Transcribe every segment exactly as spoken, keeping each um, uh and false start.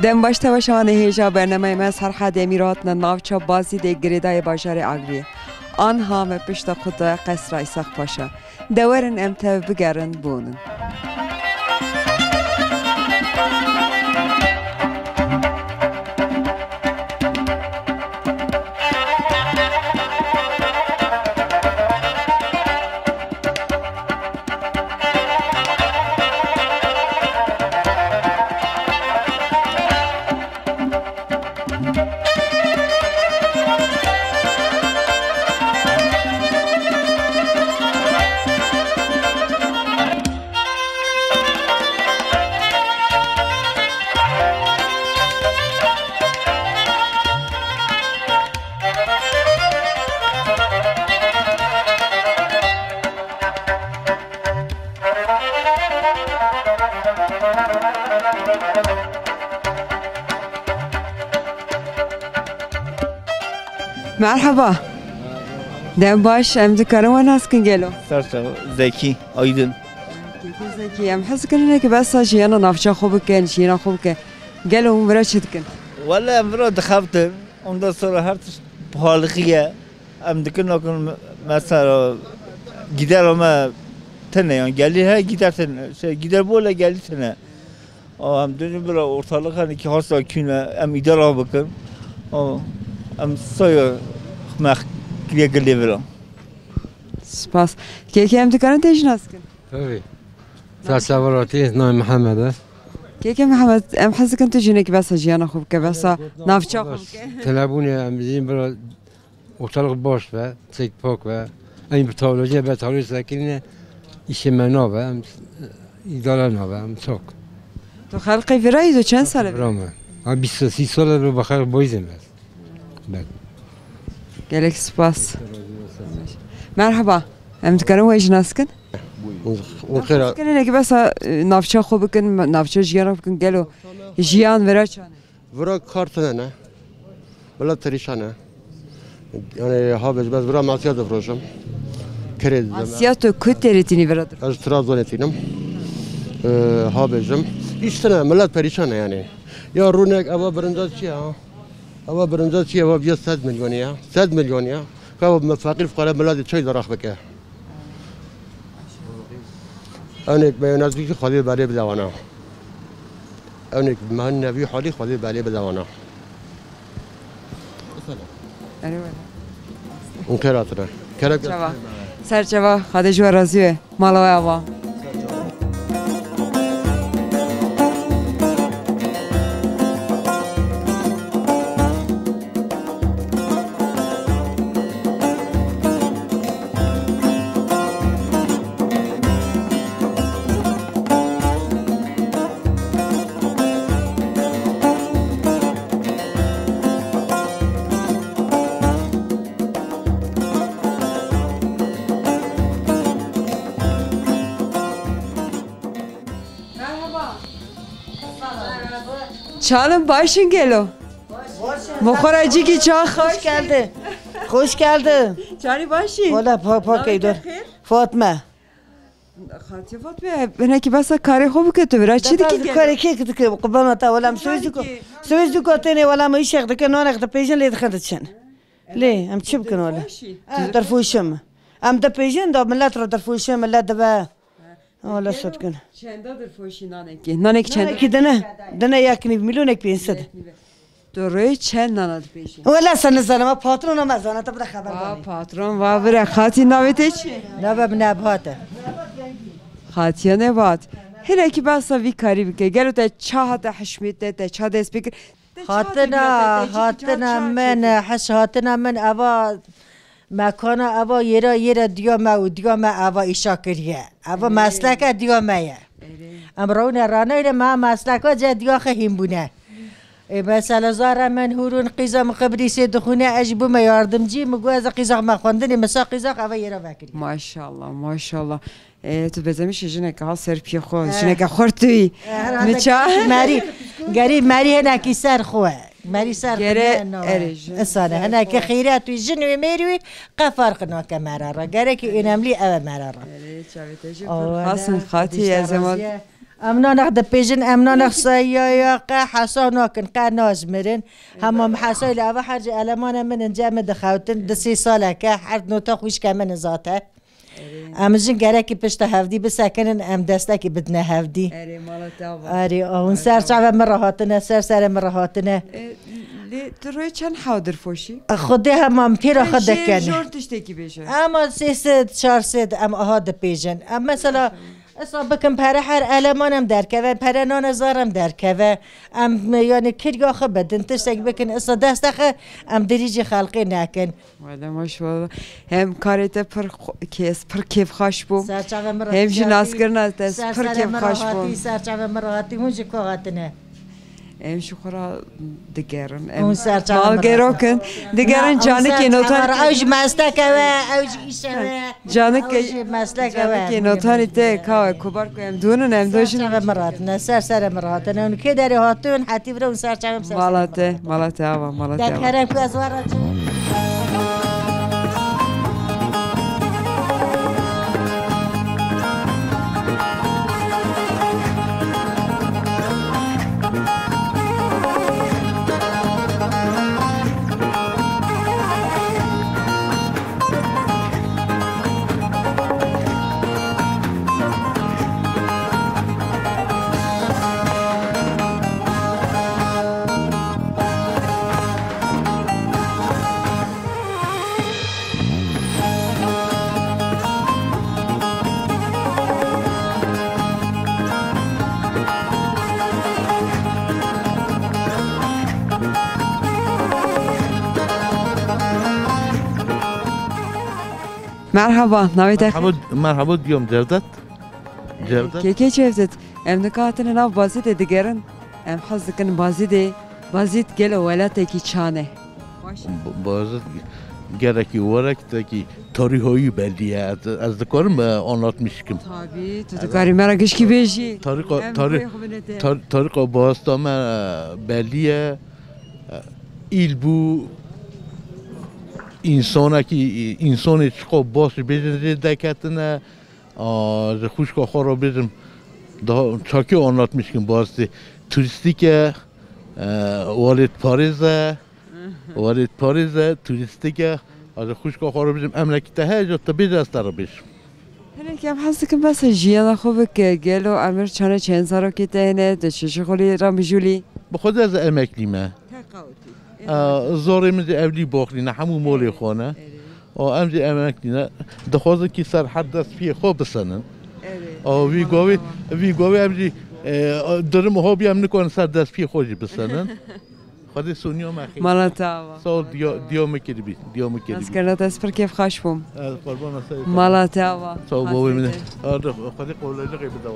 Dem baş teweşanê hêja bernameya me, Serhedê Emîr hatine navça Bazîdê girêdayê bajarê Agiriyê. Anha me pişta xwe de qesra Îsaq Paşa. De werin em tev bigerin bonin. Merhaba. Dem baş, em dikarin we nas kin gelo? Serçe, Zekî, Aydın. Kêkê Zekî, em hez dikin hinekî behsa jiyana navça xwe bikin, jiyana xwe bikin. Gelo hûn vira çi dikin? Wele em vira dixebtin. Ondan sonra her tişt pahalixî ye. Em dikin nakin me-, mesela gîdera me tine, yani gelî he gîder tine. Şey, gîder bol e, gelî tine. A, em dönüp bira ortalık hani ki hasta küne em idare bikin. A, em saya me kiriye gilê vira. Spas. Kêkê em dikarin te jî nas kin? Tabii. Te severatî, navê Mihemed e. Kêkê Mihemed, em hez dikin tu jî hinekî behsa jiyana xwe bike, behsa navça xwe bike. Telebûnê em dizîn bira ortalık baş be, çek pak be. Em bi teknolojiye be, teknoloji sekirîne, îşê me nabe, em îdare nabe, em çok. Tu xelqê vira yî, tu çend sal e? Vira me. Ha, bîst, sî sal e, bi xelq boyzên be. Belê. Gelek spas. Merhaba. Em dikarin we jî nas kin? Û xêra. Kin hinekî behsa, e, navça xwe bikin, navça jiyana xwe bikin, gelo jiyan vira çane? Vira kar tune ne. Milet perîşan e. Yani ha bêjim ez vira masiya difrojim. Kerê didem. Masiya tu ku têrê tînî vira dir? Ez Trabzonê tînim. E, ha bêjim. Îş tune, milet perîşan e yani. Ya rûnek eva birinca çi ya? Eva birinca çi ya? Eva viya sed milyon ya. Sed milyon ya. Ka me feqîr fuqara miletê çay darax bike. Enek meyonez bî Xwedê belê bide wana. Enek mehun nevî halî Xwedê belê bide wana. Erê wele. Hûn xêr hatine. Kerem. Çava. Ser çava, Xwedê ji we razî be. Mala we ava. Merhaba. Çalim başin gelo. Moxora cîkî çax. Hoş geldin. Hoş geldin. Çarî başî. Wala pa-, pakey dur. Fatma. Xatiye Fatma, hinekî behsa karê xwe bike tu vira çi dikî? Karê kê dike? Qubana ta wala em söz diko. Söz diko tenê wala me îşex dike, nanex dipêjin lê dixin diçin. Lê em çi bikin wala? Derfûşim. Em dipêjin da millet re derfûşim, millet dibe. Wala sed kin. Çenda derfoşî nanekî? Nanek çenda? Nanekî dine. Dine yek nîv milyonek pênc sed. Tu rê çend nana dipêşî? Wala sen nizanim, patrona me zana, te bide xeber. Aa, danî. Patron, va vire, Xatî navê te çi? Navê min Nebat e. Xatiye Nebat. Hinekî behsa vî karî bike. Gelo te ça hate hişmê te, te ça dest pê kir? Hatina, hatina min, hiş hatina min eva mekana eva yêra yêra diya me û diya me eva îşa kiriye. Eva mesleke diya me ye. Em rewne raneyre me mesleka ce diya xwe hîn bûne. Ê, mesela zara min hûrûn qîza min qibrisê dixwîne, ez ji bo me yardimcî, min got ez qîza me xwendinê, min sa qîza eva yêra vekiriye. Maşallah, maşallah. E, tu bezemişî jineke ha ser piyê xwe, jineke xurt tu yî. Miça? Merî, gerî merî hinekî ser xwe. Merî ser xwe. Gere erê jin. Insane, hinekî xîret wî, jin wî, mêrî wî, qe farq nake mera re. Gerekî önemli ev e mera re. Erê, çavê te jî pir xasin Xatî, ez ema. Em nanex dipêjin, em nanex seyaya qe hesa nakin, qe nazmirin. Hema min hesay li ava her cî elemane min in, cem min dixewtin, di sê saleke her nota xwişke min in zaten. Erê. Em jin gerekî pişta hevdî bisekinin, em destekî bidine hevdî. Erê, mala te ava. Erê, hûn ser çavê min re hatine, ser serê min re hatine. E, lê tu rê çend hew dirfoşî? Xwedê hema em pêra xwe Jê dikene. Jor tiştekî bêje. Ema sê sed, çar sed em aha dipêjin. Em mesela, esa bikin pere her eleman em derkeve, pere nane zar em derkeve. Em, yani, kirya xwe bidin, tiştek bikin, esa destexe em dirîjî xelqê nekin. Wele maşallah. Hem karê te pir xwe-, kes, pir kêfxweş bû. Serçave min Hem jî rahatî, naskirina te ser pir serê min kêfxweş bû. Rahatî, serçave min rahatî, hûn ji ku hatine? Em ji xwe ra digerin. Em Hûn serçave min malgêro rahatî. kin. Digerin Na, hûn canikê serçave notan. Ra-, ew ji mesleke we, ew ji îşe we. Canikê, Ew jî meslek e, canikê we. Notanî te ka we, kubar ku em dûnin, em dojin. Ser çavê min ratine, ser serê min ratine. Hûn kê derê hatûn, hetî vira hûn ser çavê min ser Mala serê min te, ratine. Mala te ava, mala te ava. Dekerem ku ez were çi. Merhaba, navê te? Merhaba, merhaba, diyom Cevdet. Cevdet. Kekê Cevdet, em nika hatine nav Bazîdê digerin. Em hez dikin Bazîdê, Bazîd gelo welatekî çan e? Baş e. Ba-, Bazîd gelekî werektekî tarîhoyî belî ye. Ez, ez dikarim, e, anlatmiş kim. Tabî, tu Evet. dikarî me ra gişkî bêjî. Tarîqa, Em tarî-, rêxu bine te. tar-, tarîqa Bazîda me, e, belî ye. E, îl bû, însanekî, însanê çiqa baş bêjin rê deketine. A, ji xwişka xwe re bêjim, daha çakî anlatmiş kim, bazî turîstîk e, e, welêtparêz e, welêtparêz e, turîstîk e. A, ji xwişka xwe re bêjim, emrekî te heye, ji te bêje ez te re bêjim. Hinek em hez dikin bes jiyana xwe bike, gelo emir çane çend zarokê te hene, tu çi şixulî re mijûlî? Bi xwe de ez emeklî me. Te qawitî. A, zorê min jî evlî boxlî ne, hemû molê xwe ne. Erê. O, em jî emek dîne. Dixwazin kî ser her dest piyê xwe bisenin. Evet. O, vî govê, vî govê em jî, e, durum hobî em nikonin ser dest piyê xwe jî bisenin. Xwedê soniya me xêr. Mala te ava. Sağ ol, diya, diya me kiribî, diya me kiribî. Naskerna te ez pir kêfxweş bûm. Ez qurbana serê te. Mala te ava. Sağ ol, bavê min. Xatirê te. Arda, Xwedê kolaylık bide.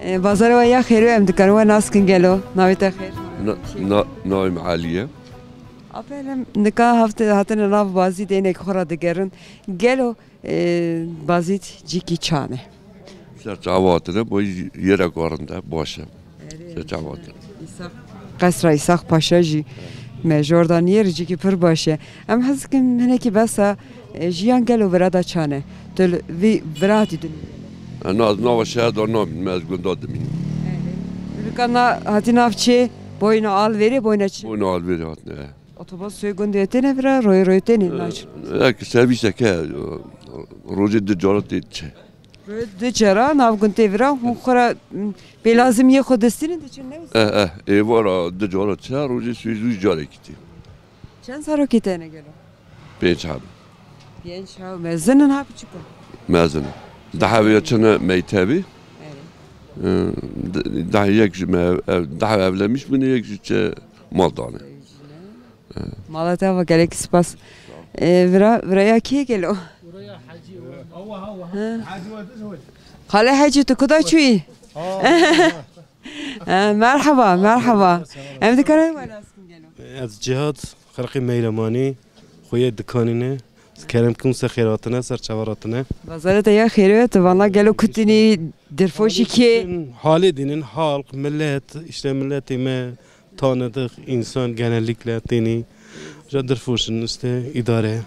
E, bazarê we ya xêr be, em dikarin we nas kin gelo? Navê te xêr? Na-, na-, navê min Elî ye. Aferin, em nika hafte hatine nav Bazîdê, hinek xwe re digerin. Gelo, e, Bazîd cîkî çan e? Ser çava hatine, bo yê re karinde, baş e. Ser çava hatine. Îsa-, Qesra Îsaq Paşa jî me jor da niyê, cîkî pir baş e. Em hez dikin hinekî besa, e, jiyan gelo vira da çan e? Tu li vî vira hatî dinî? E, na, nava şehir da nabînim, ez gunda dimînim. Nika na hatî nav çê? Boyna Alverê, boyna çi? Boyna Alverê hatine, e. Otobus soy gundê têne vira, royê royê têne, e, naçin? Ek servîseke, e, rojê du cara tê diçe. Rojê du cara nav gund tê vira, hûn xwe ra, m, bêlazimiyê xwe distînin diçin, ne wisa? Eh, eh, êvara du cara çe, rojê sibê zû carekî tê. Çend zarokê te ne gelo? Pênc heb. Pênc heb, mezin in ha piçik in? Mezin in. Dehê ya çine mektebî. Evet. Ee, de-, dehê yek ji me-, ev-, dehê evlenmiş bûne, yek jî çi mal dane. Ev jî ne? Mala te ava, gelek spas. E, vira, viraya kê gelo? Ha. Xalê Hecî, tu kuda çûyî? Ha, merhaba, merhaba. Em dikarin we nas kim gelo? Ez Cihat, xelqê Meylemanî, xweyê dikanî ne. Kerem kin, ser xêr hatine, ser çavar hatine. Bazarê te ya xêr be, tu vana gelo kutinî, dirfoşî kê? Halê dînin, halk, millet, işte milletê me, tanıdık insan genellikle tênî. Ja dirfoşin işte idare.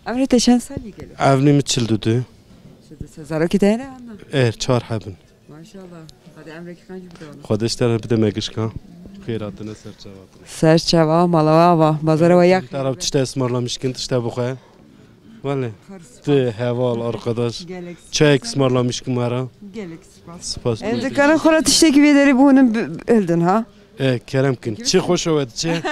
Emrê te çend salî gelo? Evnî mi çil û du. Çil û du. Zarokê te hene anna? Er, çar hebin. Maşallah. Hadi emrekî qenc bide wala. Xwedê ji te re bide me gişka. Xêr hatine, ser çav hatine. Ser çava, mala we ava. Bazara we ya xêr be. Taraf tişte ısmarlamış kin, tişte bixwe. Wele. Tu heval, arkadaş. Gelek spas. Çayek ısmarlamış kin me re. Gelek spas. Spas. Em dikarin xwe re tiştekî vê derê bihûnin bi-, hildin ha? E, kerem kin. Çi xweş e we diçe.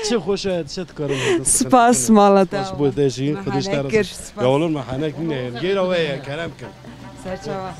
Çi xweş e we diçe dikarin. Spas, mala te. Spas bo te jî. Xwedê ji te razî. Ya oğlum, me henek nîne. Gêra we ye, kerem kin. Ser çava.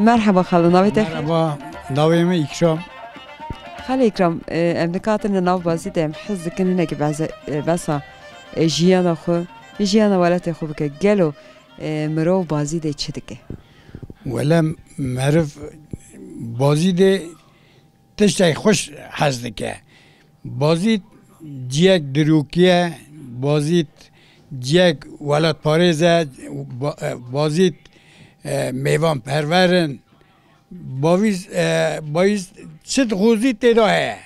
Merhaba xalo, navê te xêr? Merhaba, navê min Îkram. Xalê Îkram, e, em dihatine nav Bazîdê, em hez dikin hinekî behse-, e, behsa, e, jiyana xwe, jiyana welatê xwe bike. Gelo, e, mirov Bazîdê çi dike? Wele meriv Bazîdê tiştek xweş hez dike. Bazîd ciyek dirokî ye, Bazîd ciyek welatparêz e, Ba-, e, Bazîd, e, mêvanperwer in. Bavîz, e, Bayîz çi dixwazî tê de heye.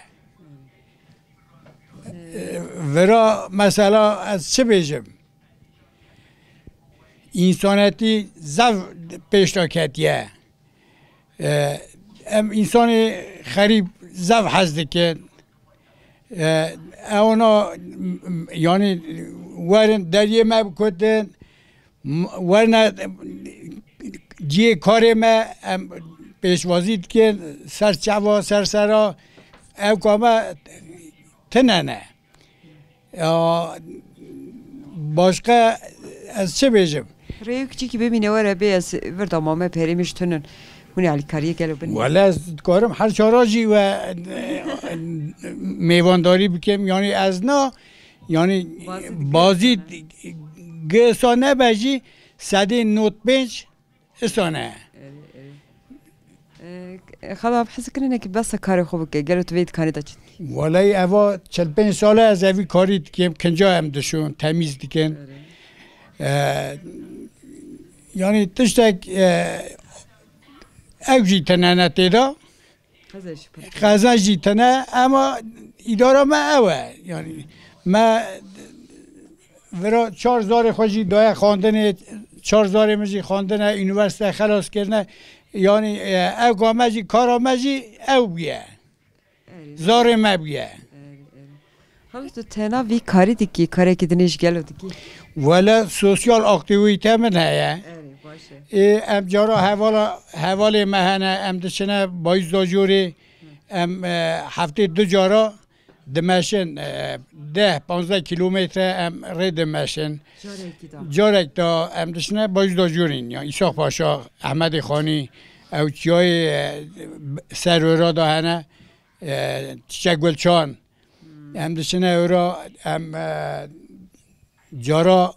E, vira mesela ez çi bêjim? Însanetî zaf pêş de ketiye. E, em însanê xerîb zaf hez dikin. E, ewna, yanî werin deriyê me bikutin, m-, werine cihê karê me, em pêşwazî dikin, ser çava, ser sera, ew ka me tine ne. Ya, başka ez çi bêjim? Rêyê kiçîkî bimîne were bê, ez vir da mame perê min ji tunin. Hûn ê alîkariyê gelo bin. Wele ez dikarim her çara jî we, e, mêvandarî bikim. Yanî ez na, yanî Bazî dike. Bazî gisa nebe jî sedê nod pênc Îsane. Erê, erê. E, xala, bi hizkirinekî behsa karê xwe bike. Gelo tu vê dikanê de çi dikî? Welay eva çil pênc sal e ez evî karî dikim. Kinca em dişon, temîz dikin. Erê. E, yanî tiştek, e, ew jî tine ne tê de. Qezenc jî pir. Qezenc jî tine, ema îdara me ew e. Yanî me vira çar zarê xwe jî daye xwendinê, çar zarê min jî xwendine, unîversîte xelas kirine. Yanî, e, ew ka me jî, kara me jî ew bûye. Erê. Zarê me bûye. Erê, erê. Xalo, tu tena vî karî dikî, karekî dinê jî gelo dikî? Wele sosyal aktîvîte min heye. Erê, baş e. Ê, em cara hevala, hevalê me hene, em diçine Bayîz Dajorê, em, e, heftê du cara dimeşin, e, deh panzdeh kîlometre em rê dimeşin. Carekî da. Carek da em diçine Bayîz Dajorîn, ya Îshak Paşa, Ehmedê Xanî, ew çiyayê, e, ser ora da hene. E, Çiçek Gulçan. Hmm. Em diçine ora, em, e, cara,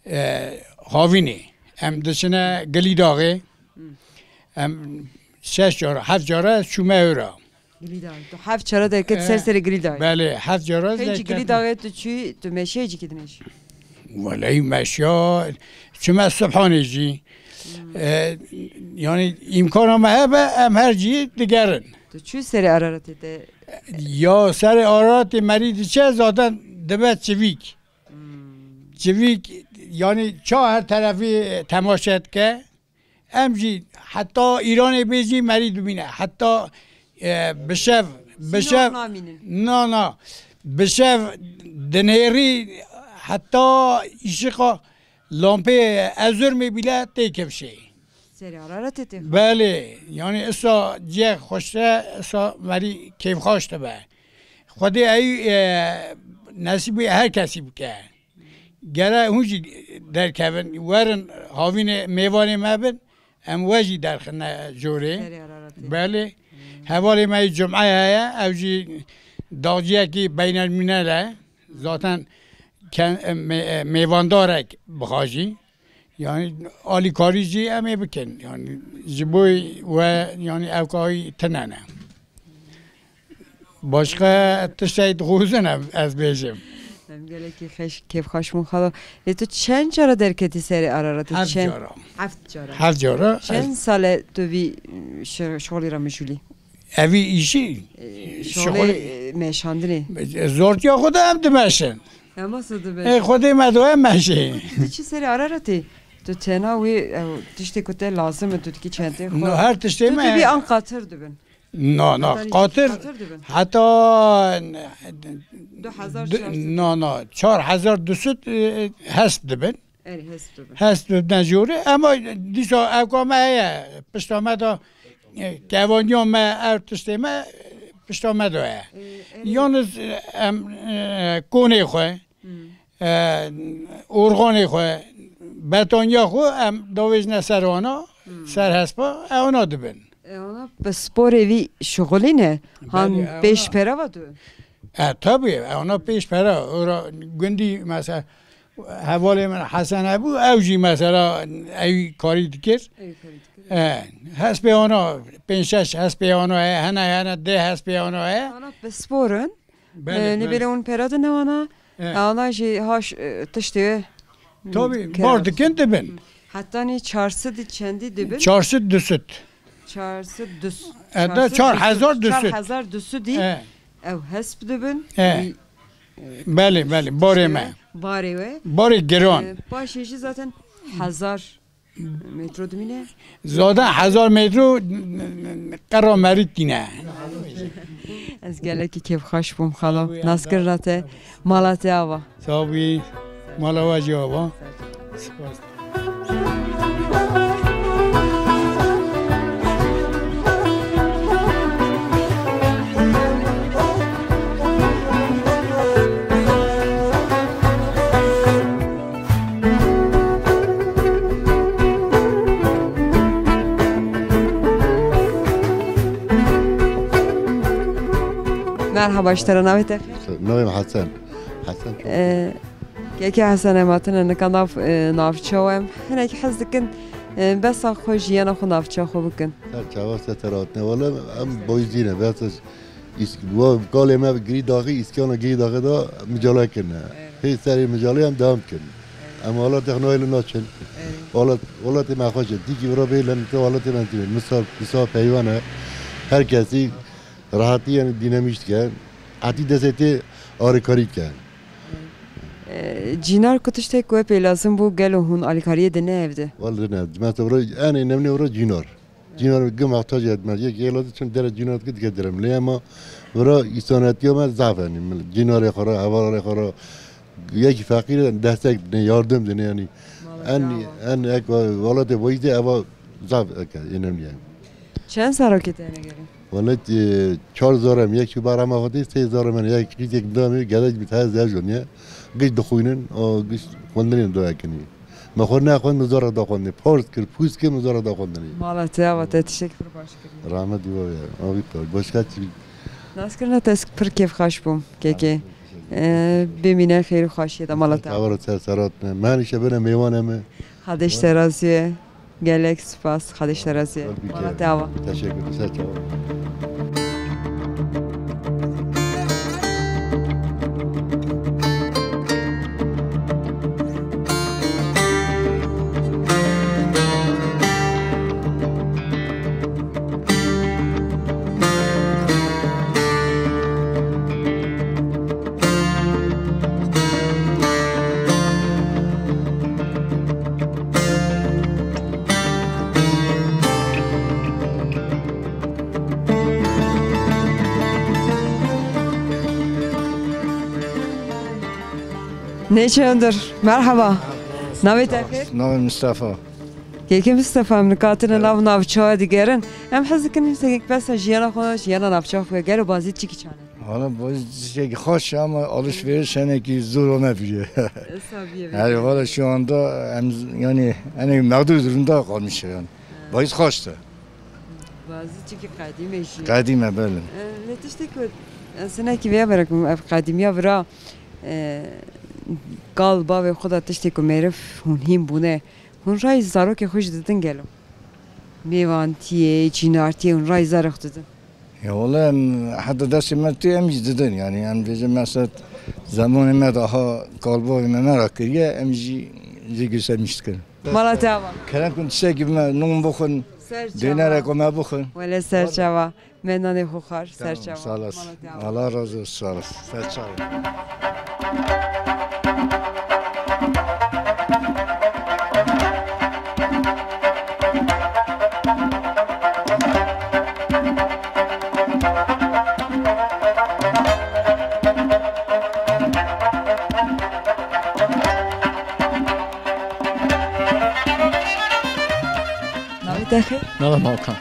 e, Havînê. Em diçine Gilîdaxê. Hmm. Em şeş cara, heft cara ez çûme ora. Gilîdaxê. Tu heft cara derket ser serê Gilîdaxê. E, belê, heft cara ez derket. Hêncî Gilîdaxê tu çû, tu meşiyê cîkî dinê jî? Welay meşiya, çûme Subhanê jî. E, yanî îmkana me hebe em her cî digerin. Tu çû serê Araratê de? Ya serê Araratê merî diçe zaten dibe çivîk. Çivîk, yanî ça her terefî temaşe dike. Em jî heta Îranê bê jî merî dibîne. Heta, e, bi şev, bi şev, namînin. Na, na. Bi şev dinêrî heta îşiqa lampê Erzurumê bîle tê kevşê. Serê Araratê tê. Belê, yanî issa cihê xweş e, issa merî kêfxweş dibe. Xwedê ew, e, nesîbê her kesî bike. Gere hûn jî derkevin, werin havînê mêvanê me bin, em we jî derxine jorê. Serê Araratê. Belê. Hevalê me yê Cum'e heye, ew jî dawciyekî beynelmînel e. Zaten ken-, e, mê-, e, mêvandarek bixa jî. Yanî alîkarî jî em ê bikin. Yanî ji bo we, yanî ew kayî tine ne. Başqa tiştek dixwazin ez, ez bêjim. Em gelekî xeş-, kêfxweş bûn xalo. Lê tu çend cara derketî serê Araratê? Heft cara. Heft cara. Heft cara. Çend sal e tu vî, e, şi-, şixulî re mijûlî? Evî îşî, e, şixulê, şixulê, e, meşandinê. E, zortiya xwe de em dimeşin. Em nasıl dibe? E, Xwedê me doye meşê. Tu diçî serê Araratê. Tu tena wê, ew, tiştê ku te lazim e, tu dikî çentê xwe. No, her tiştê tu me. Tu dibî an qatir dibin. No, no, heta qatir, qatir dibin. Heta du hezar du-, çar sed. No, no, çar hezar du sed, e, hesp dibin. Erê, hesp dibin. Hesp dibin jorê, ema dîsa ewka me heye, pişta me de, e, kevaniya me, ev tiştê me, pişta me de heye. E, erê. Yalnız, e, em, e, konê xwe, e, organê xwe, betoniya xwe em davêjine ser wana, ser hespa, e, wana dibin. E, wana pisporê vî şixulî ne, han pêş pera va tu? E, tabii, e, wana pêş pera, ora gundî mesela, hevalê min Hesen hebû, ew jî mesela ew karî dikir. Ew karî dikir. E, hespê wana, pênc şeş hespê wana heye, hene, hene deh hespê wana heye. Wana pispor in. Belê, e, belê. Nêbêle hûn pera dine wana. E. Ana jî haş, e, tiştê. Tabii, bar dikin dibin. Hetanî çar sed çendî dibin? Çar sed du sed. Çar sed du sed. E, da çar hezar du sed. Çar hezar du sed. E. Ew hesp dibin. E. Belê, belê, barê me. Barê we. Barê giran. E, paşê jî zaten hezar metro dimîne. Zaten hezar metro qera merî tîne. Ez gelekî kêfxweş bûm xalo. Naskirina te, mala te ava. Sağ ol. Mala we jî ava. Spas. Merhaba, ji te re navê te? Navê min Hesen. Hesen Çolak. Ee, kekê Hesen, em hatine nika nav, e, navça we. Em hinek hez dikin, e, besa xwe, jiyana xwe navça xwe bikin. Ser çava, ser te re hatine. Wele em boyzî ne, besa îsk-, wa kalê me girî daxî, îskana girî daxî da micala kirine. Evet. Hê serê micalê em devam kirin. Evet. Em welatê xwe nayê li naçin. Evet. Welat-, welatê me xweş e. Dîkî vira bê lem te welatê me tîne. Misal, misal peyvan e. Her kesî rehetî, yani dînemîş dike. Hetî destê tê arêkarî dike. E, cînar ku tiştek ku we pê lazim bû, gelo hûn alîkariyê dine ev de? Wele dine. Mesela vira, en önemli vira cînar. Cînar gim hetac etmez. Yek yela çim dere cînar dike dike derem. Lê ema vira îsanetiya me zaf, yani cînarê xwe re, hevalarê xwe re, yekî feqîr e, destek dine, yardım dine yani. En, en ek welatê boyî de eva zaf ek önemli yani. Çend zarokê te hene gelin? Wele, e, çar zarem, yek ji barama xwe tê, sê zarem hene, yek qîzek dame, gedek bi te zevjon ye. Giş dixwînin, o giş xwendinê do ekinî. Me xwe nexwend, min zora da xwendê. Pars kir, pûs kir, min zora da xwendinê. Mala te ava te tiştek pir baş kiriye. Rahmet diwa ya. Abi pir. Başka çi? Naskirina te ez pir kêfxweş bûm, kekê. Ee, bimîne xêr û xweşiyê de mala te. Çawa ser serat me. Me hemîşe bine mêvanê me. Xwedê ji te razî ye. Gelek spas. Xwedê ji te razî ye. Mala te ava. Teşekkür. Ser çawa. Neçe hundir. Merhaba. Navê te xêr? Navê Mistefa. Kêkê Mistefa, em nika hatine nav navçeya digerin. Em hez dikin, hêsek behsa jiyana xwe, jiyana navçeya xwe, gelo bazî çikî çane? Valla bazî tiştekî xweş e ama alışveriş henekî zor ame biriye. Sabiye. Yani valla şu anda em, yani, yani mağdur durumda kalmış yani. Bazî xweş e. Bazî çikî qedîm e jî. Qedîm e, belê. E, lê tiştek ku ez hinekî vêya merak bûm, ev qedîmiya vira, e, kal bavê xwe da tiştek ku mêriv hûn hîn bûne, hûn rayî zarokê xwe jî didin gelo? Mêvantiyê, çînartiyê hûn rayî zarê xwe didin? Ya wele em heta destê me tê em jî didin yani em bêje mesela zemanê me daha kalbavê me me ra kiriye em jî jê göstermiş dikin. Mala te ava. Kerem kun tiştekî me nûn bixwin, Ser çava. Dênerek me bixwin. Wele ser çava. Me nanê xwe xwar, ser çava. Sağ olasın. Mala te ava. Allah razı olsun, sağ olasın. Ser çava. Navê te xêr? Navê me Hakan.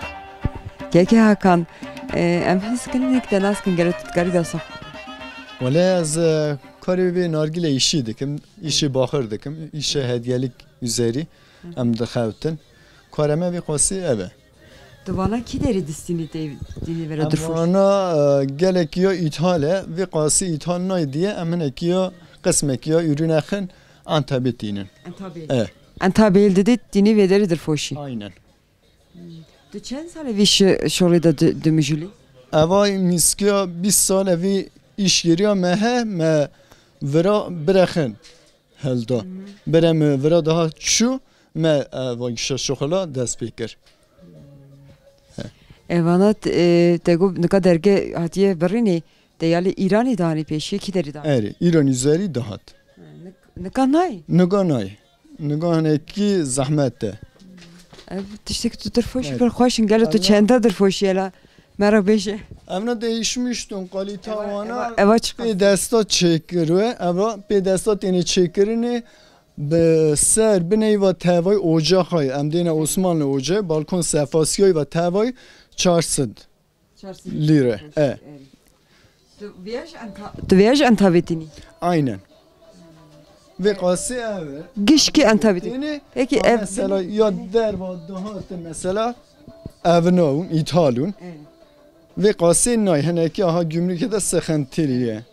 Keke Hakan, e, em hîs kirin nek te nas kin gelo tu dikarî dewsa xwe? Wele ez, e, karê vê nargile îşî dikim, îşê baxir dikim, îşê hediyelik üzerî em dixewtin. Karê me vê qasî ev e. Tu vana kî derî distînî tê dînî vera Em dirfoş? Vana, e, gelekî ya îthal e, vê qasî îthal nayê diye, em hinekî ya qismekî ya ürün exin, Antabê tînin. Antabê. E. Antabê didî tînî vê derî dirfoşî. Aynen. Tu çend sal e vî şi-, şolê de di-, dimijûlî? Eva mîskiya bîst sal e vî îş yeriya me he, me vira birexin helda. Hı hı. Bire me vira daha çû, me, e, eva gişa şoxla dest pê kir. Evana t-, e, te got nika derge hatiye birînê, te ya li Îranê danî pêşiye kî derî danî? Erê, Îran üzerî dahat. Ha, nik-, nika nayê? Nika nayê. Nika hinekî zehmet e. Ev tiştek tu dirfoşî pir xweş in. Gelo tu çenda dirfoşî ye la me re bêje. Evna değişmiş tun, kalîta wana eva çiqas pê desta çêkir we, eva pê desta têne çêkirinê bi ser bineyva tevay ocaxay, em dêne Osmanlı ocağı, balkon sefasiyayva tevay çar sed. Çar sed lîre, e. Tu vêya ji Anta-, tu vêya ji Antabê tînî? Aynen. Vê qasê ev e. Gişkî Antabê tînî. Peki ev mesela ya derva dihate mesela evna ûn, îthal ûn. Evet. Vê qasê nay, hinekî aha gümrükê de sıkıntı ye.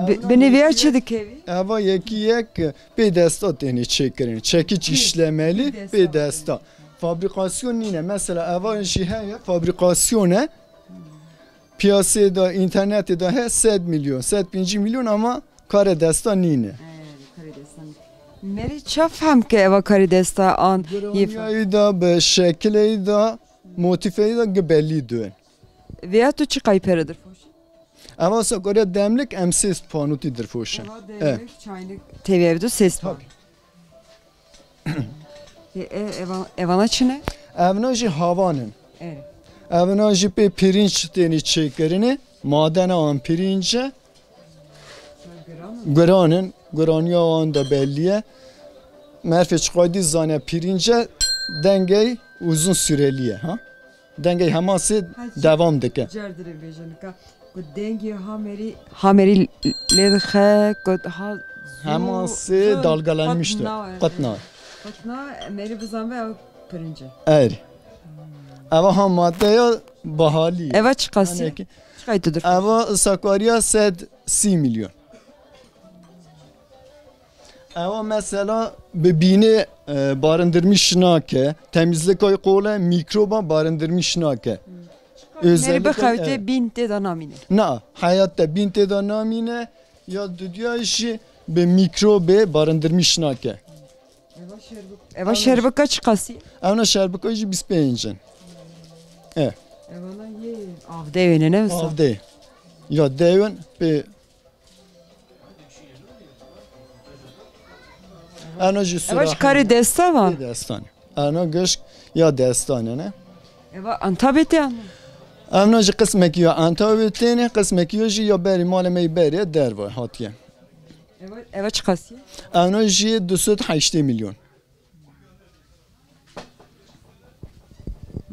Bi-, binê vêya çi dikevî? Eva yekî yek pê desta têne çêkirin. Çekiç işlemeli pê desta. Fabrikasyon nîne. Mesela eva jî heye, fabrikasyon e. Piyasê de, internetê de he sed milyon, sed pêncî milyon ama karê desta nîne. He, karê desta nîne. Merê ça fehm ke eva karê desta an yê fe- Guranyayî de, bi şekilê de, motifê de gi belî dön. Vêya tu çi qay pere dirfoşî? Eva sakoriya demlik em sêst panotî dirfoşin. Eva demlik, çaynik tevî ev du sêst pan. E, e, eva-, evana çi ne? Evna jî havan in. Evet. Evna jî pê pirinç tênî çêkirinê. Madena an pirince. Giran in. Guraniya wan de belliye. Merfê çiqaydî zane pirince dengey uzun süreliye, ha? Dengê hemasê devam dike. Car dirê bêje nika. Ku dengê hamerî, hamerî lê dixe, ku ha zû, hemasê zû dalgalanmıştı. Qutna, evet. Qutna. Qutna, merî bizanbe ew pirince. Er. Eva ha maddeya bahalî. Eva çiqasî? Çiqay tu dir? Eva sakariya sed sî milyon. Ewa mesela bi bînê, e, barındırmış nake, temizlik ay qole, mikroba barındırmış nake. Merî bixewte bîn tê de namîne. Na, heyat de bîn tê de namîne. Ya dünya jî bi mikrobê barındırmış nake. Eva şerbika çiqasî? Evna şerbika jî bîst pênc in. E. Evana yê avdê wêne ne wisa? Avdê. Ya dewin pê Eno jî sura. Eva ji karê desta van? Destan. Eno gişk ya destan ne? Eva antabê tê ama. Eno jî qismekî ya antabê têne, qismekî ya jî ya berî malê me yî berê derve hatiye. Eva, eva çiqas ye? Evna jî du sed heştê milyon.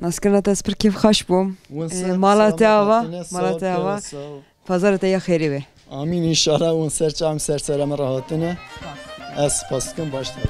Naskirina te ez pir kêfxweş bûm. Win Ee, ser mala te selamet ava, hatine, mala sağ te ol, ava. Sağ ol. Pazara te ya xêrê be. Amîn înşallah, win ser çav em ser selamet re hatine. Ez spas dikim, baş tevî.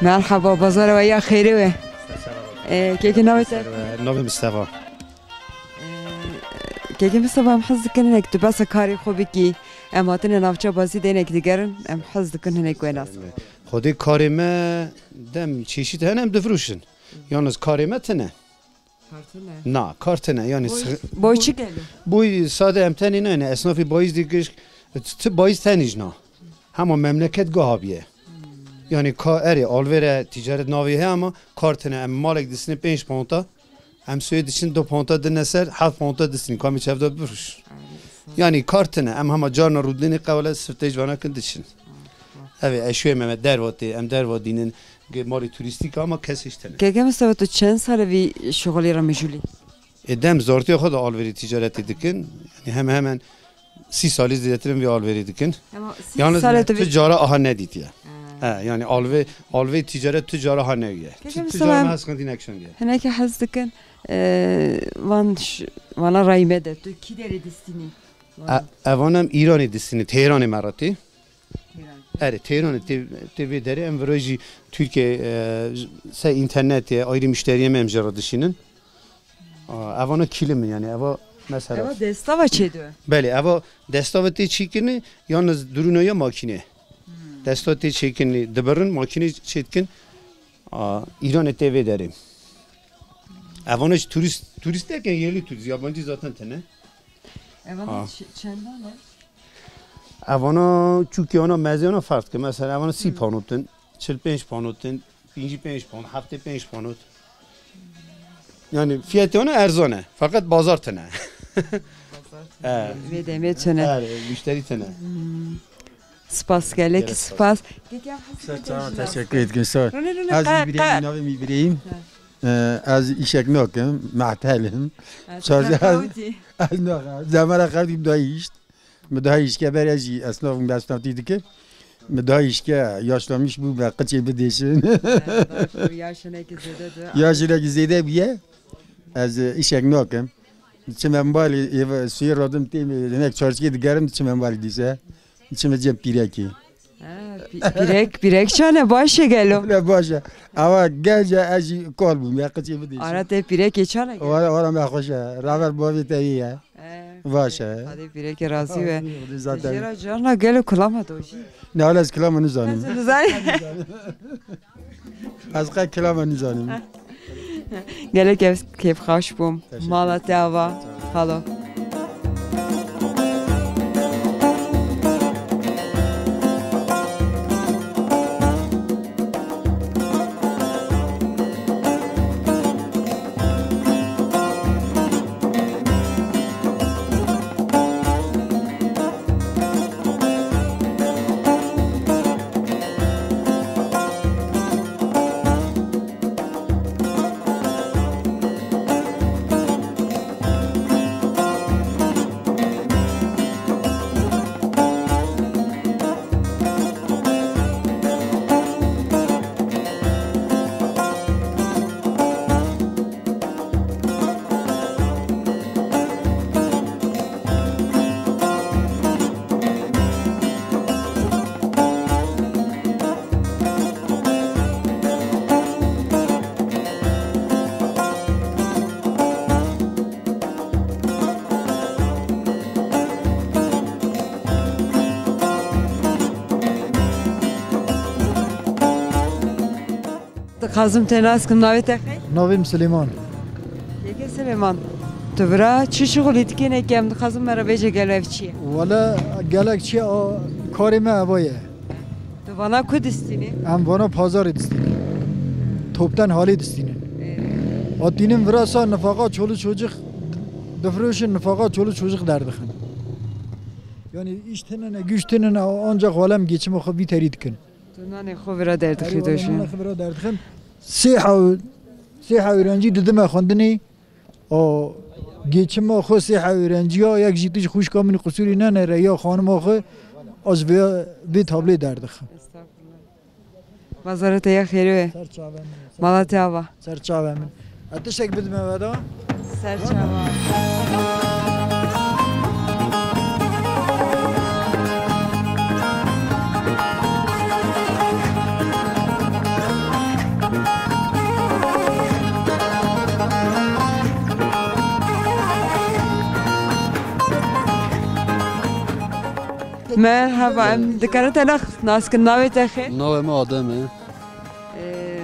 Merhaba, bazara we ya xêrê we. Ee, kekê navê te? Navê Mistefa. Ee, kekê Mistefa, em hez dikin hinek tu behsa karê xwe bikî. Em hatine navça bazî de hinek digerin. Em hez dikin hinek we nas. Xwedê karê me dem çeşît hene, em difroşin. Yalnız karê me tine. Kar tine? Na, kar tine. Yani Boy, sığ- boy çi gelo? Boy sade em tenê nayne. Esnafî bayiz dikiş, ti bayiz tenî jina. Hema memleket guha biye. Yani ka erê alvêre ticaret navê he ama kar tine. Em malek disine pênc ponta. Em soyê diçin du ponta dine ser, heft ponta disin. Kamî çevda biruş. Yani kar tine. Em hema carna rûdinê qewle sifte jvana kin diçin. Evet, eşoyê me, me derva tê, em derva dînin, ge-, malê turîstîk ama kes hiç tene. Keke Mustafa, tu çend sal e vî şixulê re mijûlî? E, dem zartiya xwe de alverî ticaretê dikin. Yani hemen hemen sî salî zêdetir in vî alverî dikin. Ama sî Yalnız sal e tu tu vî- cara aha nedîtiye. Ha. He, yani alve, alve ticaret tu cara ha newiye. Keke Tu, tu Mustafa, cara em me heskan dî nekşandiye. Hineke hez dikin, e, van ş-, vana rayî me de, tu kî derê distînî? E, evan em Îranê distînî, Tehranê me re tê. Erê, Tehranê tê, tê vê derê, em virojî Tirkiye, e, se internetê, ayrı müşteriye me em jê re dişînin. A, evana kilim in, yani eva mesela. Eva destava çê dibe? Belê, eva destava tê çêkirinê, yalnız durûna ya makîne. Destava tê çêkirinê, dibirin, makîne çêdikin. A, Îranê tê vê derê. Evana hiç turist, turist derken yerli turist, yabancı zaten tene. Evana Ha. ç-, çendan e? Evana çûkiyana meziyana ferq dike. Mesela evana sî Hmm. panotin, çil pênc panotin, pêncî pênc panot, heftê pênc panot. Yani fiyatê wana erzan e. Fakat bazar tine. Bazar tine. He. Vê demê tine. He, müşteri tine. Hmm. Spas gelek, Gelek spas. spas. Ser çavan teşekkür ederim. Sağ ol. Rune, rune, Ez qa-, Îbrahîm, qa- navê min Îbrahîm. He. Ee, ez îşek nakim, mehtelim. Ha, tu Çarşaf- xew dî. Ez naxim. Zemera xew dî, bi dayî hişt. Min daha îşke ber ez jî esnaf, esnafî dikim. Min daha îşke yaşlanmış bû, me qicê bidêşin. He, daha yaşıneki zêde de. Yaşıneki zêde bûye. Ez, e, îşek nakim. Diçim em balî, êve, suyê radim têm, hinek çarşiyê digerim, diçim em balî dîse. Diçim cem pîrekî. Ha, pî-, pîrek, pîrek çane baş e gelo. Ne baş e. Ama gence ez jî kol bûm, ya qicê bidêşim. Ara te pîrekê çane gelo. Wala, wala me xweş e. Raver bavê te yê ye. He, Baş e. Xwedê pîrekê razî be. Razî, razî zaten. Jê re carna gelo kilama dojî. Ne, wala ez kilama nizanim. Nizanî? Ez qe kilama nizanim. Gelek kêf-, kêfxweş bûm. Teşekkür Mala te ava. Sağ ol. Xalo. Dixwazim te nas kim, navê te xêr? Navê min Silêman. Keke Silêman, tu vira çi şixulî dikî, ne ke em dixwazim me re bêje gelo ev çi ye? Wele gelek çi ye, a, karê me eva ye. Tu vana ku distînî? Em vana pazarê distînin. Topten halê distînin. Ee. Hatînin vira sa nifaka çolî çocuk difroşin, nifaka çolî çocuk derdixin. Yani iş tinine, güç tinine, ancak walem geçim xwe vî terî dikin. Tu nanê xwe vira derdixî. Erê, wala doşin. Nanê xwe vira derdixin. Sê hew-, sê hewrencî didime xwendinê. O geçima xwe sê hewrenciya, yek jî tu ji xwişka min qusûrî nenere ya xanima xwe, ez vê, vê tablê derdixim. Estağfurullah. Bazara te ya xêrê be. Ser çavê min. Mala te ava. Ser çavê min. Ez tiştek bidime we da. Ser çava. Merhaba, em dikarin te nas-, nas kin, navê te xêr? Navê me Adem e. Ee,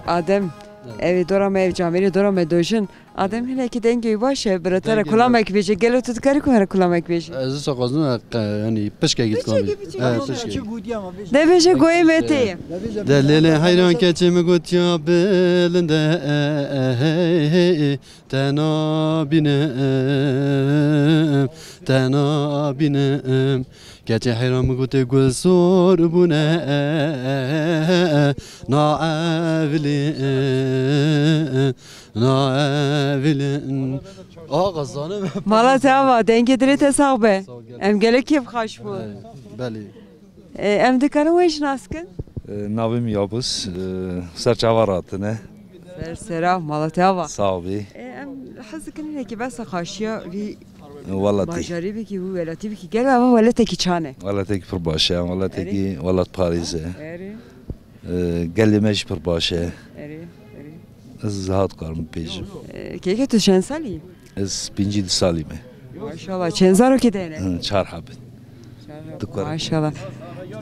Adem, evet. Ev ê dora me, ev camêrê dora me dojin. Adem, hinekî dengê wî baş e, bi re te re kulamek bêje. Gelo tu dikarî ku here kulamek bêje? Ez wisa xwazim, e, qe-, yanî pişkekî dikarim. Pişkekî, pişkekî. E, pişkî. Nebêje goyê me tê. De lêlê heyran keçê min gotiya bilinde, e, e, hey, hey, te nabînim, te nabînim. Keçê heyran min gotê gul sor bûne, na evilî. Na evilin. Axa zanim. Mala te ava, dengê dilê te sax be. Sağ ol, gel. Em gelek kêf xweş bûn. Belê. E, em dikarin we jî nas kin? E, navê min Yavuz, e, ser çava ratine. Ser sera, mala te ava. Sağ ol. E, em hez dikin hinekî behsa xaşiya vî, e, welatî, bajarî bikî, wî welatî bikî. Gelo eva welatekî çan e? Welatekî pir baş e, welatekî, erê, welat parêz e. Erê. E, gelê me jî pir baş e. Erê, erê. Ez niha dikarim bêjim. E, keke tu çend salî? Ez pêncî du salî me. Maşallah, çend zarokê te hene? Hı, çar heb. Çar heb. Dikarim. Maşallah.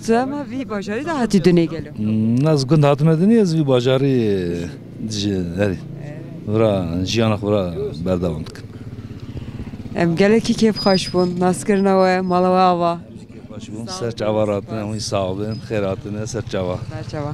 Tu ema vî bajarî de hatî dinê gelo? Hmm, ez gund hatime dinê, ez vî bajarî, e, ji, herî. Vira, jiyana xwe vira berdewam dikim. Em gelekî kêfxweş bûn, naskirina we, mala we ava. Baş bûn, ser çava ratine, hûn sağ bin, xêr hatine, ser çava. Ser çava.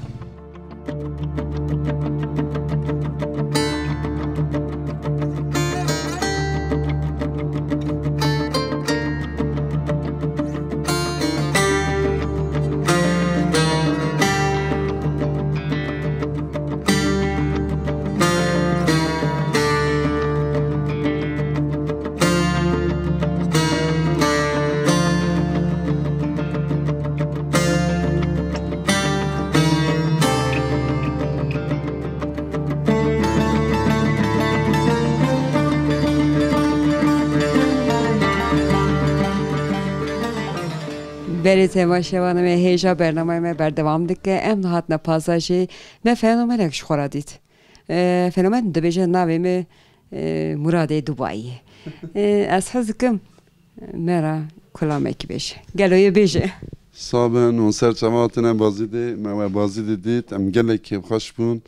Belê temaşevanê me, hêja bernameyê me berdewam dike. Em niha hatine pazajê, me fenomenek ji xwe re dît. E, fenomen dibêje navê min, e, Muradê Dubayî. E, ez hez dikim, e, me re kulamekî bêje. Gelo yê bêje. Sax bin, hûn ser çava hatine Bazîdê, me we Bazîdê dît, em gelek kêfxweş bûn.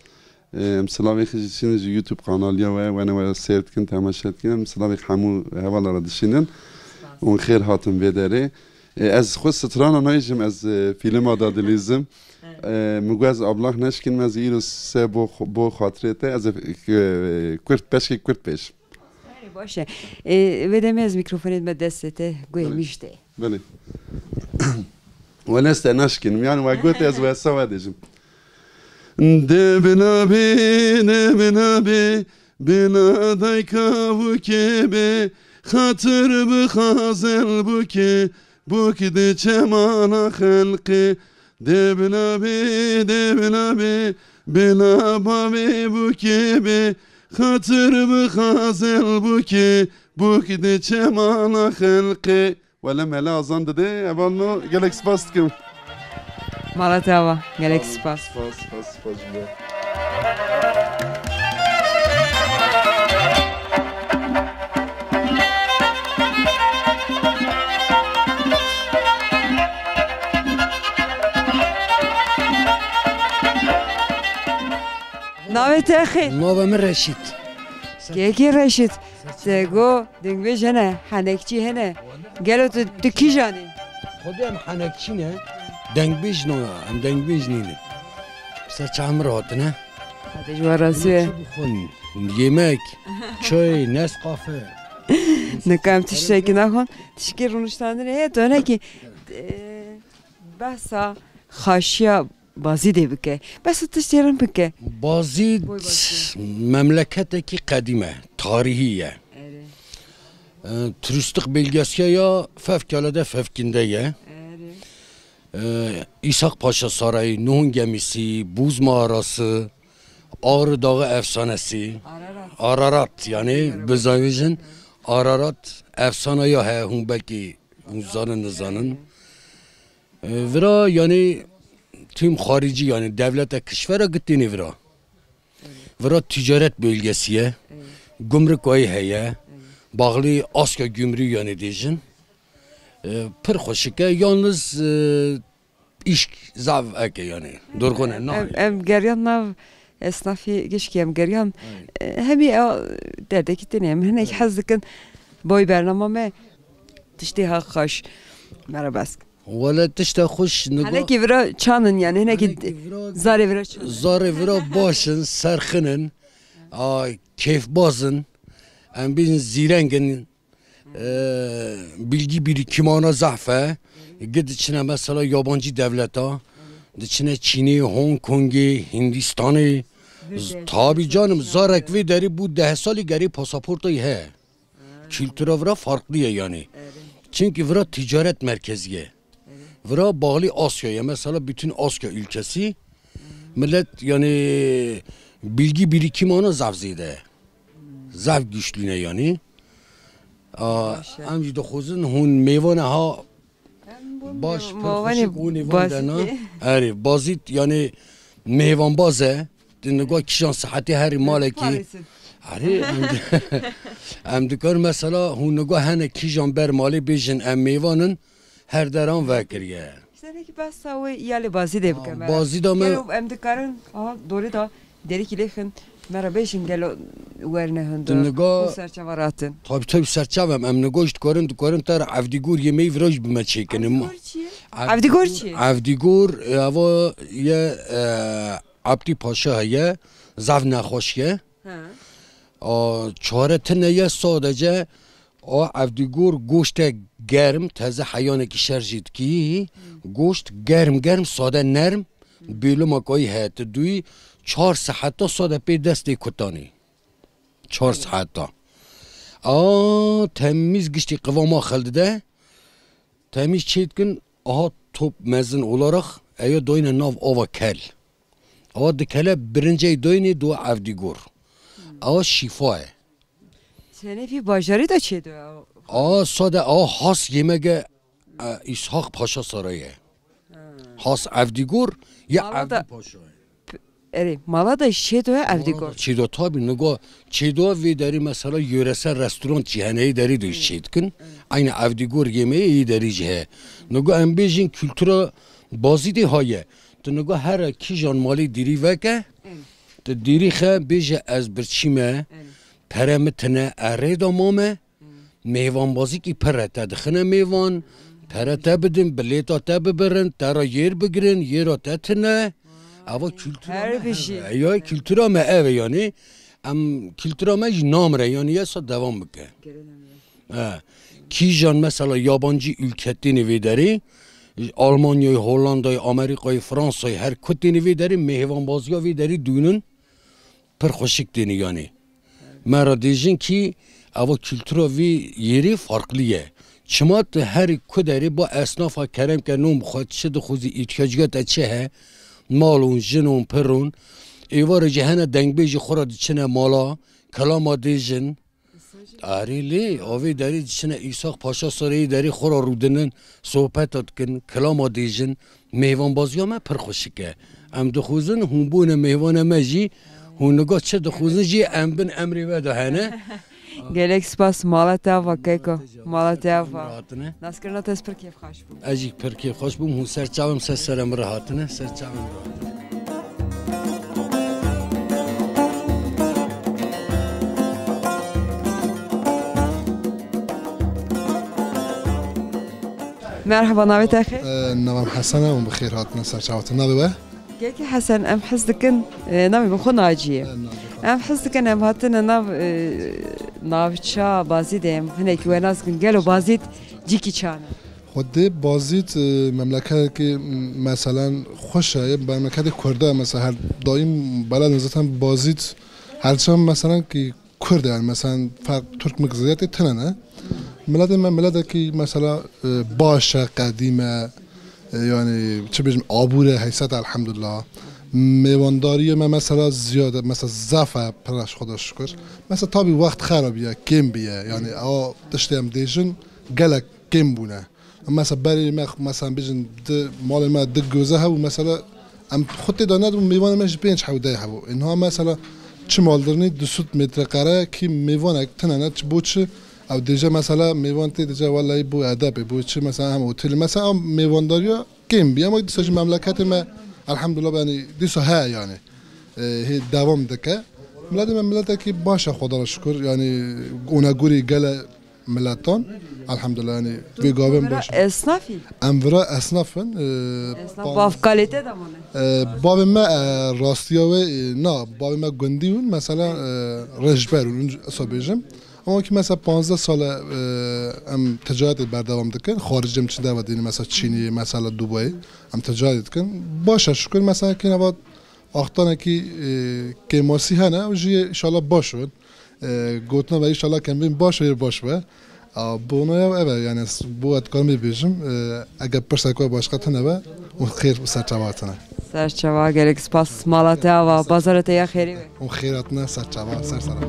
E, em silavê xwe jî dişînin ji YouTube kanaliya we, wene we seyr dikin, temaşe dikin, em silavê hemû hevala re dişînin. Hûn xêr hatin vê derê. E, ez xwe strana nayêjim, ez, e, fîlma da dilîzim. Evet. E, min got ez ablah neşkinim, ez îro se bo xo-, bo xatirê te, ez ê, e, kurt, peşkê kurt bêjim. Erê, baş e. E, vê demê ez mîkrofonê dime destê te, guhê Belê. Min jî tê. Belê. Wele ez te neşkinim, yani we got ez we se we dêjim. De bila bê, de bila bê, bila dayka bûkê bê, xatir bi xazel bûkê, bûk diçe mala xelqê. De bila bê, de bila bê, bila bavê bûkê bê, xatir bi xazel bûkê, bûk diçe mala xelqê. Wele mele azan dide, hevalno gelek spas dikim. Mala te ava, gelek spas. Spas, spas, spas ji we. Navê te xêr? Navê min Reşîd. Kekê Reşîd, te got dengbêj hene, henekçî hene. Gelo tu, tu kîjan î? Xwedê em henekçî ne. Dengbêj nana, em dengbêj nînin. Ser çav min re hatine. Hadi ji we razî be. Çi bixwin? Yemek, çay, Nescafe. Nika em tiştekî naxwin. Tişkî rûniştandinê heye, tu hinekî, e, behsa xaşiya Bazîdê bike. Behsa tiştê rin bike. Bazîd Boy Bazîd. Memleketekî qedîm e, tarîhî ye. Erê. E, turistik bölgesi ya fevkalade fevkinde ye. Erê. E, İshak Paşa Sarayı, Nuh'un gemisi, buz mağarası, Ağrı Dağı efsanesi, Ararat. Ararat, yani bizavêjin Ararat efsana ya he, hûn belkî hûn zanin nizanin. E, vira yani tüm xaricî yani devlete kişvera gitêne vira. Vira ticaret bölgesi ye. Gumruk ayî heye. Bağlı Asya gümrüğü yani dêjin. E, pir xweşik e. Yalnız, e, îşk zaf eke yani. Durgun e, Em, nayê. Em geriyan nav esnafî gişkî em geriyan. E, hemî ew derdekî têne em hinek hez dikin. Boy bernama me tiştê ha xweş. Merhaba. Wele tişta xweş nigo- Hinekî vira çanin yani, hinekî Hinekî vira zarê vira çanin. Zarê vira baş in, serxin in, a, kêfbaz in, em bêjin zîreng in, e, bilgi birikimana zehf e. Gi diçine mesela yabancî devleta, diçine Çînê, Hong Kongê, Hindistanê. Tabî canim, zarek vê derî bû deh salî gerî pasaportayî heye. Kültüra vira farklı ye yani. Çünkü vira ticaret merkezi ye. Vira bağlı Asya'ya, mesela bütün Asya ülkesi, millet yani bilgi birikimi ana zaf zêde. Zaf güçlüne yani. A, Baş e. Em jî dixwazin hûn mêvane ha Em bûn baş, me-, pir mewanê xweşik hûn ê van Bazîdê. Dena. Erê, Bazîd yani mêvanbaz e. Di nigo kîjan sihetê herî malekî. Parêsin. Erê, em di-, em dikarin mesela hûn nigo hene kîjan ber malê bêjin em mêvan in, her deran vekiriye. Senekî behsa wê ya lê Bazîdê bike me. Bazîda me Gelo em dikarin, aha, dorê da derîkî lêxin, me re bêjin gelo werine hundir. Di nigo Hûn serçava ratin. Tabi tabi serçavem, em nigo jî dikarin, dikarin te re evdîgor yemeyî vira jî bi me çêkin. Evdîgor çi ye? Evdîgor çi ye? Evdîgor, e, ava ye, e, Abdî Paşa heye, zaf nexweş ye. He. A, çare tune ye, sadece a evdîgor goşte germ, teze heyanekî şer jî dikî, goşt germ germ, sade nerm, bêlima kayî heye, tu duyî çar seheta sade pê destê kutanî. Çar seheta. A, temîz giştî qivama xel dide, temîz çê dikin, aha top mezin olarak eya doyne nav ava kel. Awa dikele birincey doynê do evdîgor. Awa şîfa ye. Senefî bajarî de çê do ya? Awa sade awa has yemege, e, İshak Paşa Sarayı ye. Has evdîgor ya Mala da Evdî Paşa ye. Erê, mala da çê do ya evdîgor. Mala da çê do tabi, nigo çê do vê derî mesela yöresel restoran jî hene, yê derî de çê dikin. Aynı evdîgor yemeği yê derî jî heye. Nigo em bêjin kültüra Bazîdê haye. Tu niga here kîjan malê dîrî veke, Evet. Tu dîrî xe bêje ez birçî me, Evet. Pere mi tine, erê da mame, mêvanbazîkî pire te dixine mêvan, pere te bidin, bilêta te bibirin, te ra yêr bigirin, yêra te tine. Eva kültura Her me bijî. Ev e. Ya kültura me ev e yani. Em kültura me jî namire yani yesa devam bike. Gelelim. He. Kîjan mesela yabancî ülke têne vê derê, Almanyayê, Hollandayê, Amerîkayê, Fransayê, her ku têne vê derê mêvanbaziya vê derê dûnin pir xweşik têne yanî. Me re dêjin kî eva kultura vê yerê farklı ye. Çima tu herî ku derê ba esnafa kerem ke non bixwe çi dixwazî îhtiyaciyata çi he, mal on, jin on, pir on. Êvarê jî hene dengbêjî xwe re diçine mala, kilama dêjin. Arê lê, avê derê diçine Îsaq Paşa Sarayê derê xwe re rûdinin, sohbeta dikin, kilama dêjin, mêvanbaziya me pir xweşik e. Em dixwazin hûn bûne mêvana me jî, hûn niga çi dixwazin jî em bin emrê we de hene. Gelek spas, mala te ava keko, mala te ava. Rahatine. Naskirina te ez pir kêfxweş bûm. Ez jî pir kêfxweş bûm, hûn ser çavim ser serê min re hatine, ser çavim re hatine. Merhaba, navê te xêr? E, navê min Hesen e û bi xêr hatine ser çawa te. Navê we? Gelkî Hesen, em hez dikin, e, navê min xwe Naciye. E, Naciye. Em hez dikin, em hatine nav, e, navça Bazîdê em hinek wenas dikin. Gelo Bazîd cîkî çan e? Xwedê Bazîd, e, memleketekî, m-, meselen xweş e, memleketê Kurda, mesela her daîm beled in zaten Bazîd, her çend meselen ki Kurd e, yani meselen ferq Türk mik ziyadê tine ne. Miletê me miletekî mesela, e, baş e, qedîm e, e, yani çi bêjim, abûr e, heyset e, elhamdulillah. Mêvandariyê me mesela ziyade, mesela zaf e, pir e, ji Xweda şikir. Mesela tabî wext xerab bîye, kêm bîye. Yani ew tiştê em dêjin gelek kêm bûne. Em mesela berê me, mesela bêjin di malê me di goze hebû, mesela em xwe tê de nedibû, mêvanê me jî pênc hew dey hebû. Ê niha mesela çi maldirinî du sed metre kare kî mêvanek tine ne, çi bo çi? Ew dêje mesela mêvan tê dêje wellahî bo edebê, bo çi mesela hem otelî, mesela em mêvandariya kêm bî, ama dîsa jî memleketê me elhamdulillah, yani dîsa heye yani. E, hê devam dike. Miletê me miletekî baş e, Xweda re şikir, yani onegurî gele miletan. Elhamdulillah, yani vê gavên baş. Esnafî? Em vira esnaf in. E, Esnaf pa- bav kalite de mane? E, bavê me, e, rastiya wê, e, na, bavê me gundî hûn, mesela, e, rêjber hûn, esa bêjim. Ama ki mesela panzdeh sal e, em ticaretê berdewam dikin. Xaricê em çi deva dînin, mesela Çînê, mesela Dubayê. Em ticaret dikin. Baş e, şikir, mesela ki neva axtanekî, e, kêmasî hene, ew jî înşallah baş in. E, gotina me înşallah kembîn baş e, baş be. A, bona ya ev e, yani s-, bo ez dikarim bêjim, e, eger pirsek we başqa tune be, û xêr û serçava tune. Serçava, gelek spas, mala te ava, bazara te ya xêrê be. Û xêr hatine, serçava, ser sera.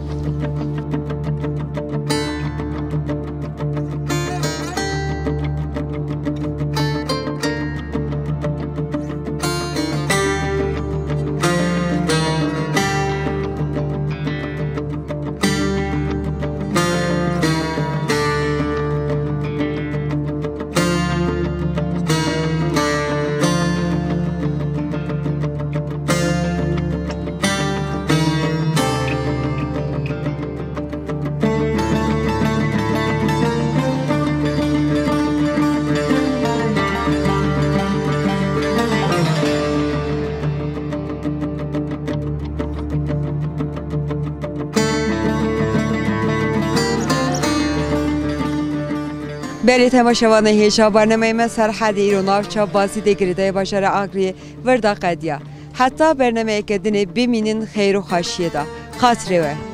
Belê temaşevanê hêja, bernameya me Serhedê îro navça Bazîdê girêdayê bajarê Agriyê vir da qediya. Heta bernameyeke dinê bimînin xeyr û xweşiyê de. Xatirê we.